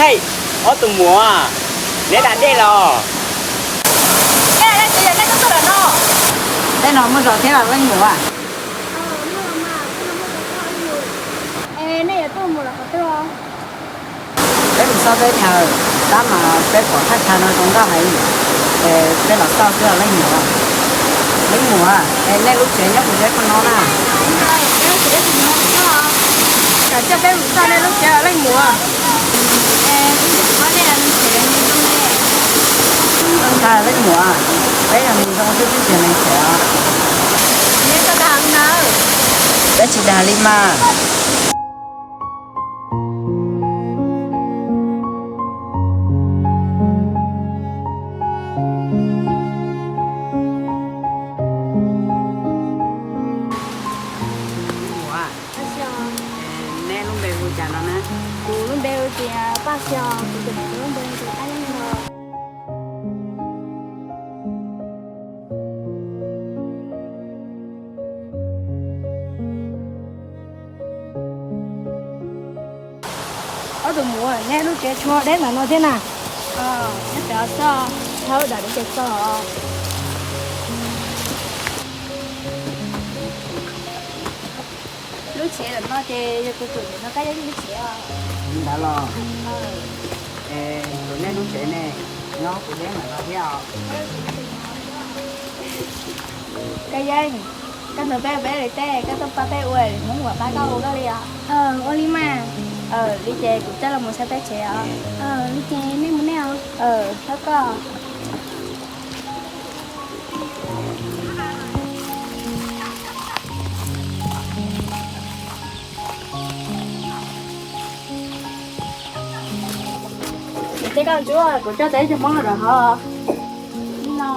Hej, ob tug muam, neb da dej los? Tej no muaj zog thiab los leej muam? Es nej yuav tuaj mus los qhov twg? Peb mus xauj peb niag dab mas peb pom thaj chaw no zoo nkauj heev, es peb los xauj xwb os leej muam. Leej muam, es nej lub tsev nyob puas deb koj no na? Kam coj peb mus xauj nej lub tsev leej muam. Ntshai leej muam, peb yog mus zoo xwb tsis tseem neeg tsev os. Peb tsis dag li mas. Neb lub npe hu cas no na? Kuv lub npe hu tias Paj Xyoos, kuv tus poj niam lub npe hu tias Paj Yeeb no. Ob tug muam, neb lub tsev tshuav deb ntawm no thiab na. Neb pem xwb, dhau dam lub tsev txog. Lub tsev ntawm no ces yog tus tuam no Kab Yeeb lub tsev os. Li ntawd los? Es tus nej lub tsev ne, nyob puas deb ntawm no thiab os? Kab Yeeb, koj nrog peb ua peb li tej, koj tuaj pab peb ua, Hmoob uas pab koj ua koj li os. Ua li mas. Li ces kuv coj los mus saib peb tsev os. Li ces nej mus nej os. Thov koj. Ces koj ntsuab, kuv coj tau ib tug Hmoob los rau hov. No.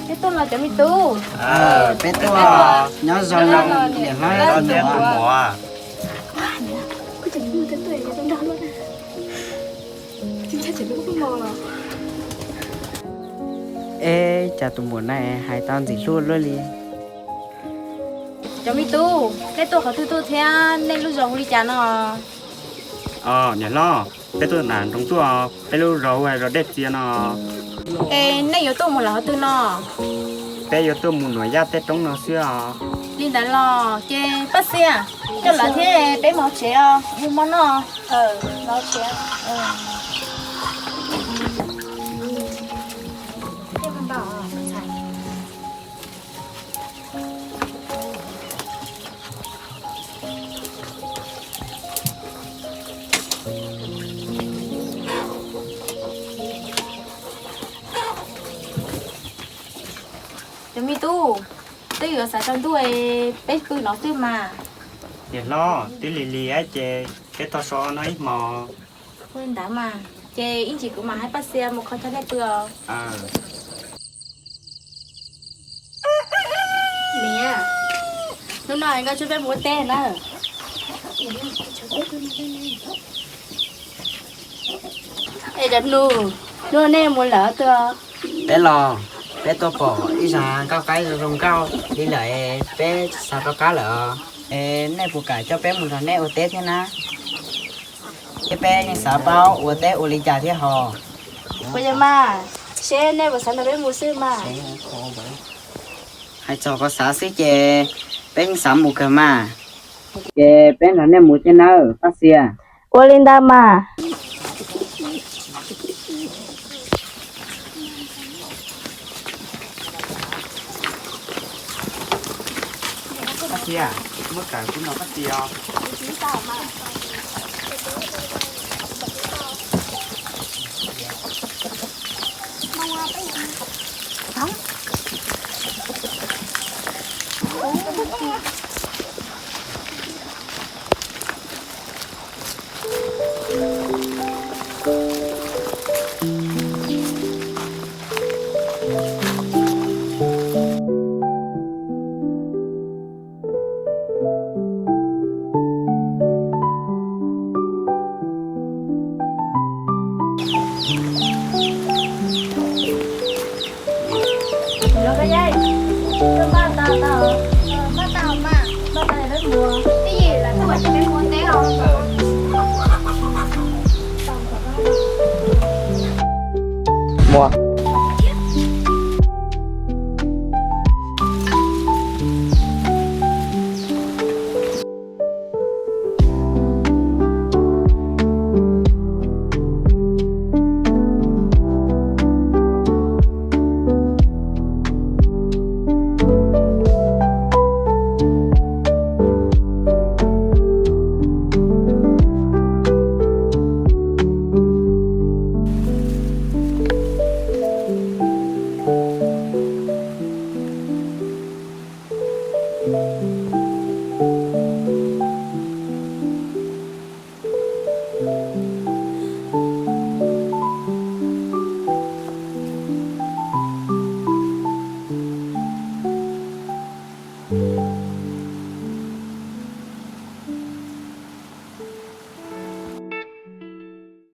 Peb tuaj los cov me tub. Peb tuaj, nyob zoo niam hlob tus muam. Eb, cas tus muam no hais tau ntxim hlub luaj li. Cov me tub, nej tuaj qhov twg tuaj thiab nej lub zos hu li cas no? Os, niam hlob, peb tuaj nram nroog tuaj, peb lub zos hu hais zos Dej Txias no. Es nej yuav tuaj mus lawm qhov twg no? Peb yuav tuaj mus Nuam Yaj tej roob no xwb os. Li ntawd los ces Paj Xias, coj lawv thiab peb mus tsev os, mus mov noj. Cov me tub, twb yuav xav tsaus ntuj, peb pw no xwb mas. Niam hlob, twb lig lig ces peb tau so no ib hmos. Ua li ntawd mas, ces ib ntsis kuv mam hais Paj Xias mus kho cov nej pw os. Niam, hnub no nkauj tshuab peb mus ua teb na. Es cov nus, hnub no nej mus lawm twg? Peb los, peb tuaj pom ib zag nkauj qaib zoo zoo nkauj li lawm, peb xav rov qab lawm. Es nej puas kam coj peb mus nrog nej ua teb thiab na? Thiab peb yeej xav paub ua teb ua li cas thiab hos. Puas yog mas, seb nej puas xav nrog peb mus xwb mas. Hais txog qhov xav xwb ces peb yeej xav mus kawg mas. Ces peb nrog nej mus thiab nawb Paj Xias. Ua li ntawd mas. Paj Xias, muab kawm kuv nrog Paj Xias os. Muaj,